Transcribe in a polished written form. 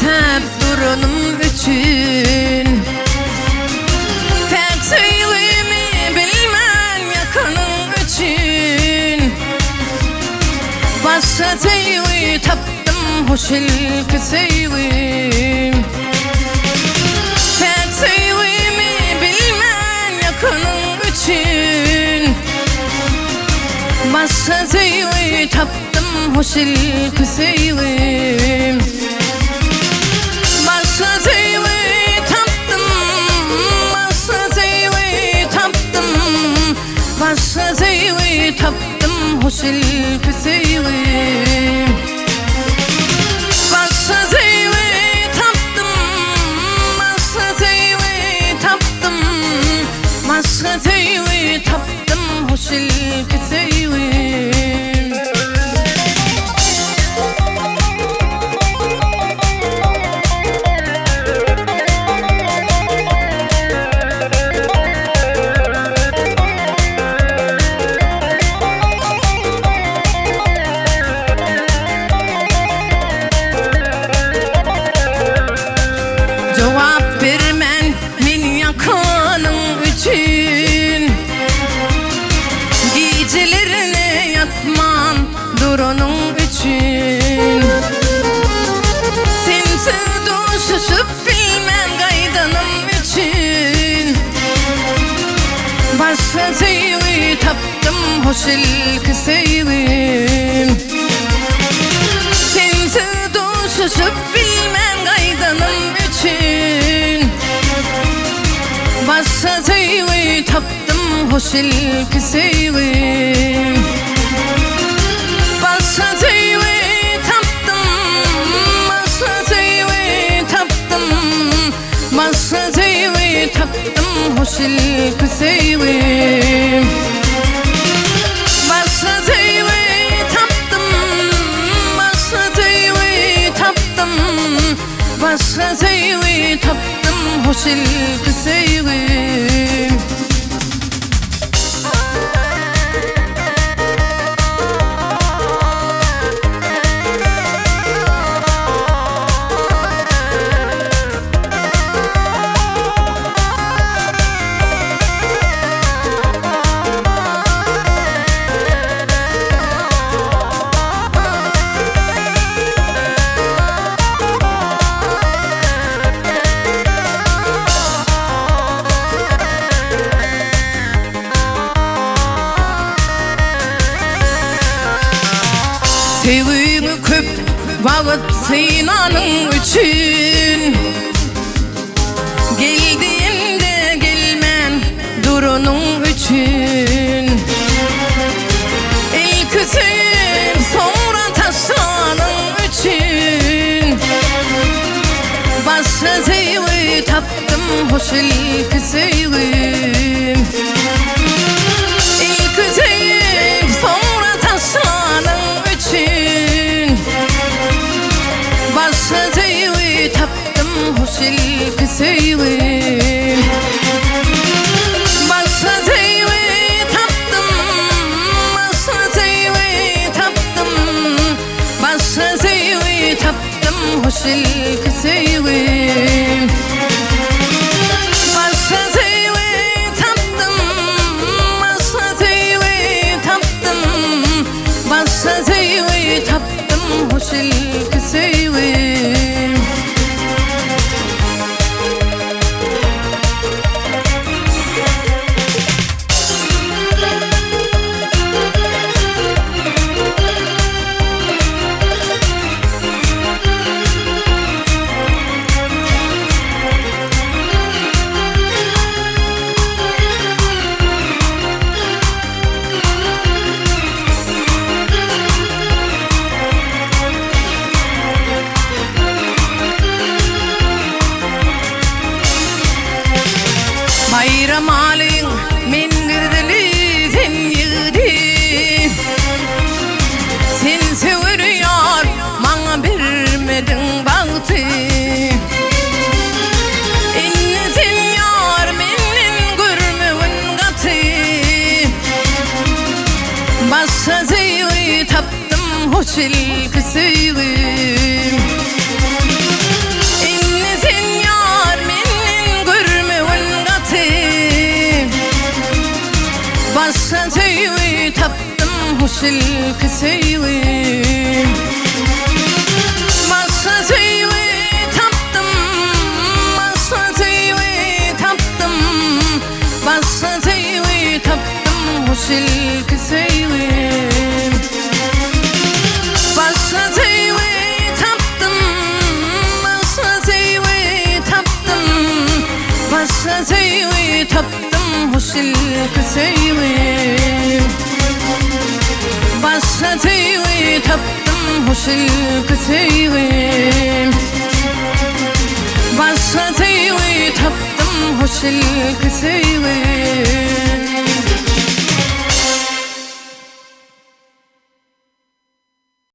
Örtäp duranym üçin. Päk söýgimi bilmän ýakanyň üçin. Başga söýgi tapdym hoş ilki söýgim. Päk söýgimi bilmän ýakanyň üçin. Başga söýgi tapdym hoş ilki söýgim. Başga söýgi tapdym, başga söýgi tapdym. Başga söýgi tapdym hoş ilki söýgim. Başga söýgi tapdym, başga söýgi tapdym. Başga söýgi tapdym hoş ilki söýgim. Jogap bermän meni ýakanyň üçin. Gijelerine ýatman duranyň üçin. Sensiz duşuşyp bilmän gaýdanym üçin. Başga söýgi tapdym hoş ilki söýgim. Sensiz duşuşyp bilmän gaýdanym üçin. Başga söýgi tapdym hoş ilki söýgim. Başga söýgi tapdym, başga söýgi tapdym. Başga söýgi tapdym hoş ilki söýgim. Başga söýgi tapdym, başga söýgi tapdym. Başga söýgi tapdym hoş ilki söýgim. Söýgüňi köp wagt synanyň üçin. Gel diýemde gelmän duranyň üçin. Ilki söýüp soňra taşlanyň üçin. Başga söýgi tapdym hoş ilki söýgim. Ilki söýüp soňra taşlanyň üçin. Başga söýgi tapdym hoş ilki söýgim. Başga söýgi tapdym, başga söýgi tapdym. Başga söýgi tapdym hoş ilki söýgim. Başga söýgi tapdym, başga söýgi tapdym. Başga söýgi tapdym hoş ilki söýgim. Baýramalyň men gyzyly sen ýigdi. Sen söwer ýar maňa bermediň bagty. Indi sen ýar menden görmegin gaty. Başga söýgi tapdym hoş ilki söýgim. Başga söýgi tapdym hoş ilki söýgim. Başga söýgi tapdym, başga söýgi tapdym, Başga söýgi tapdym hoş ilki söýgim. Başga söýgi tapdym, başga söýgi tapdym, Başga söýgi tapdym hoş ilki söýgim. Başga söýgi tapdym hoş ilki söýgim. Başga söýgi tapdym hoş ilki söýgim.